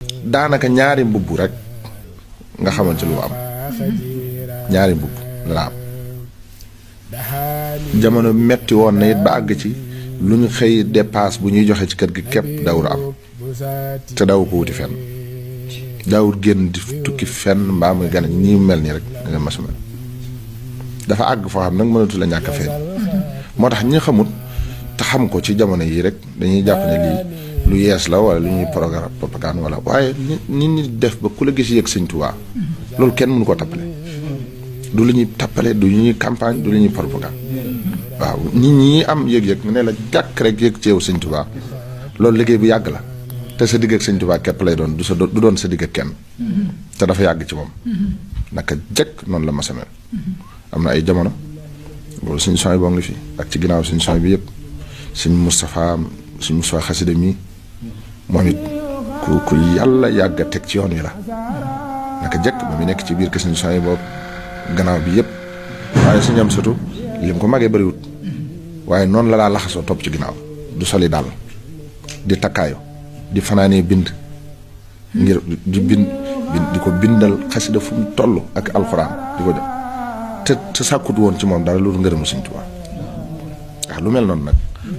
daanaka ñaari mbubb rek nga xamante lu am ñaari mbubb la am jamono metti woon na it ba àgg ci lu ñu xëy dépasse bu ñuy joxe ci kër gi képp dawul am te daw ko wuti fenn daawul génn di tukki fenn mbaa muy gan ñi mel nii rek nga masuma dafa àgg foo xam nag mënatu la ñàkk a feeñ moo tax ñi xamut te xam ko ci jamono yi rek dañuy jàpp ne lii lu yees la wala lu ñuy programme propagande wala waaye nit ñi def ba ku la gis yëg Sëñ Tuubaa loolu kenn mënu ko tappale du lu ñuy tappale du lu ñuy campagne du lu ñuy propagande waaw nit ñi am yëg-yëg ne la jàkk rek yëg ci yow Sëñ Tuubaa loolu liggéey bu yàgg la te sa digg ak Sëñ Tuubaa képp lay doon du doon sa digg ak kenn te dafa yàgg ci moom naka jëkk noonu la ma samel am na ay jamono loolu suñu son boo ngi fi ak ci ginnaaw suñu son bi yëpp suñu Moustapha xasida mi moom it ku yàlla yàgg a teg ci yoon wi la naka jëkk ba mu nekk ci biir ke suñu son boobu gannaaw bi yëpp waaye suñu am surtout lim ko magee bëriwut waaye noonu la daa laxasoo topp ci ginnaaw du soli daal di takkaayu di fanaanee bind ngir di bind di ko bindal xasida fu mu toll ak alxuraan di ko jox te sàkkut woon ci moom dara loolu ngërëmu Sëñ Tuubaa waaw lu mel noonu nag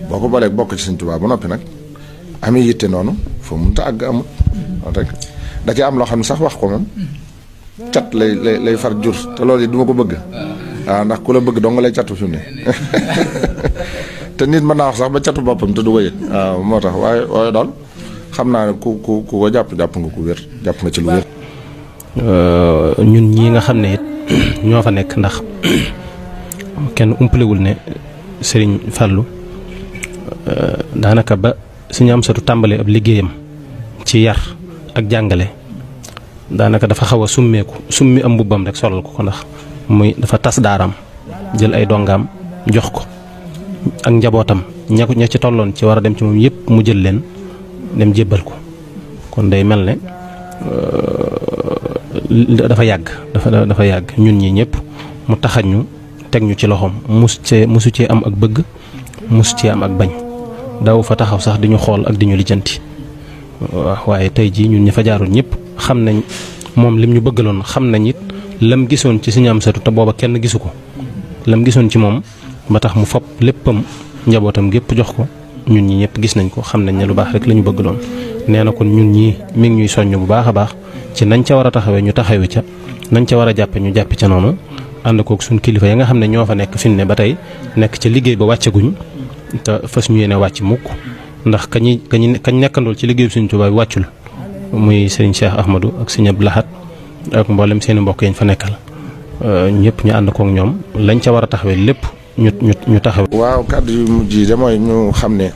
boo ko booleeg bokk ci Sëñ Tuubaa ba noppi nag amee yitte noonu foo mënta àgg amut rek da ci am loo xam ne sax wax ko moom cat lay far jur te loolu yi du ma ko bëgg waaw ndax ku la bëgg dong nga lay catu fi mu ne te nit mën naa wax sax ba catu boppam te du ko yëg waaw moo tax waaye daal xam naa ne ku ko jàpp nga ku wér jàpp nga ci lu wér. ñun ñii nga xam ne it ñoo fa nekk ndax kenn umpalewul ne Sëriñ Fàllu daanaka ba suñu am satu tàmbalee ab liggéeyam ci yar ak jàngale daanaka dafa xaw a summi am mbubbam rek solal ko ndax muy dafa tas daaraam jël ay dongaam jox ko ak njabootam ña ci tolloon ci war a dem ci moom yëpp mu jël leen dem jébbal ko kon day mel ne dafa yàgg ñun ñi ñëpp mu taxañ ñu teg ñu ci loxoom musu cee am ak bëgg musu cee am ak bañ daaw fa taxaw sax di ñu xool ak di ñu lijjanti waaye tey jii ñun ñi fa jaarul ñëpp xam nañ moom lim ñu bëggaloon xam nañ it lam gisoon ci Sëñ Amsatu te booba kenn gisu ko lam gisoon ci moom ba tax mu fopp léppam njabootam gépp jox ko ñun ñi ñëpp gis nañ ko xam nañ ne lu baax rek la ñu bëggaloon nee na kon ñun ñii mi ngi ñuy soññ bu baax a baax ci nañ ca war a taxawee ñu taxawee ca nañ ca war a jàppe ñu jàppe ca noonu ànd kook suñ kilifa yi nga xam ne ñoo fa nekk fi ne ba tey nekk ca liggéey ba wàccaguñ te fas ñu yéene wàcc mukk ndax kañ nekkandool ci liggéey bi Sëñ Tuubaa bi wàccul muy Sëriñ Cheikh Ahmadou ak Sëriñ Abdou Lahad ak mboolem seeni mbokk yi ñu fa nekkal ñëpp ñu ànd kook ñoom lañ ca war a taxawee lépp ñu taxawee. waaw kàddu yu mujj yi de mooy ñu xam ne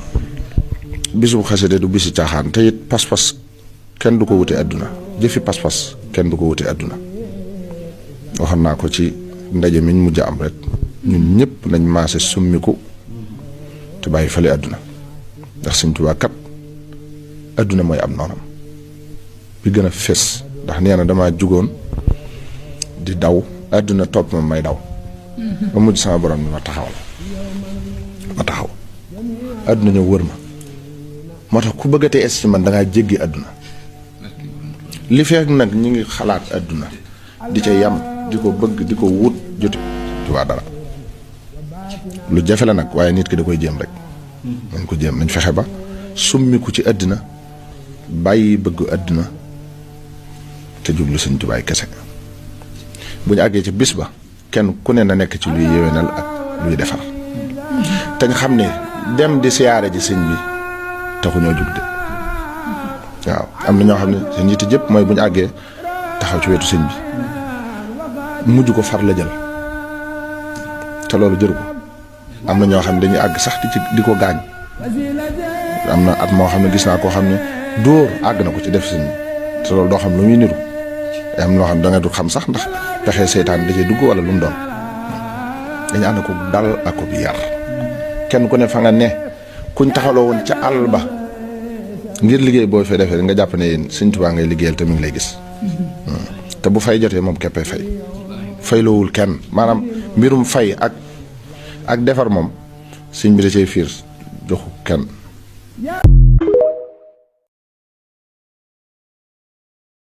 bisu xasida du bisi caaxaan te it pas-pas kenn du ko wute àdduna jëfi pas-pas kenn du ko wute àdduna waxoon naa ko ci ndaje mi ñu mujj am rek ñun ñëpp nañ maase summiku te bàyyi fale àdduna ndax Sëñ Tuubaa kat àdduna mooy am noonam bi gën a fés ndax nee na damaa jugoon di daw àdduna topp ma may daw ba mujj sama borom bi ma taxaw àdduna ñëw wër ma moo tax ku bëggatee es ci man dangaa jéggi àdduna li fekk nag ñi ngi xalaat àdduna di ca yam di ko bëgg di ko wut joti Tuubaa dara lu jafe la nag waaye nit ki da koy jéem rek nañ ko jéem nañ fexe ba summiku ci àddina bàyyi bëggu àddina te jublu Sëñ Tuubaa kese bu ñu àggee ci bis ba kenn ku ne na nekk ci luy yéwénal ak luy defar te nga xam ne dem di siyaare ji sëñ bi taxu ñoo jug de waaw am na ñoo xam ne seen yitte jëpp mooy bu ñu àggee taxaw ci wetu sëñ bi mujj ko far la jël te loolu jëru ko am na ñoo xam ne dañuy àgg sax di ko gaañ am na at moo xam ne gis naa koo xam ne dóor àgg na ko ci def sëñ bi te loolu doo xam lu muy niru am loo xam ne da nga du xam sax ndax pexe seytaan da cee dugg wala lu mu doon dañu ànd ko dal ak ko bi yar kenn ku ne fa nga ne kuñ taxaloo woon ca àll ba ngir liggéey boo fee defee nga jàpp ne yéen Sëñ Tuubaa ngay liggéeyal te mi ngi lay gis te bu fay jotee moom keppee fayloowul kenn maanaam mbirum fay ak defar moom sëñ bi da cee fiir joxu kenn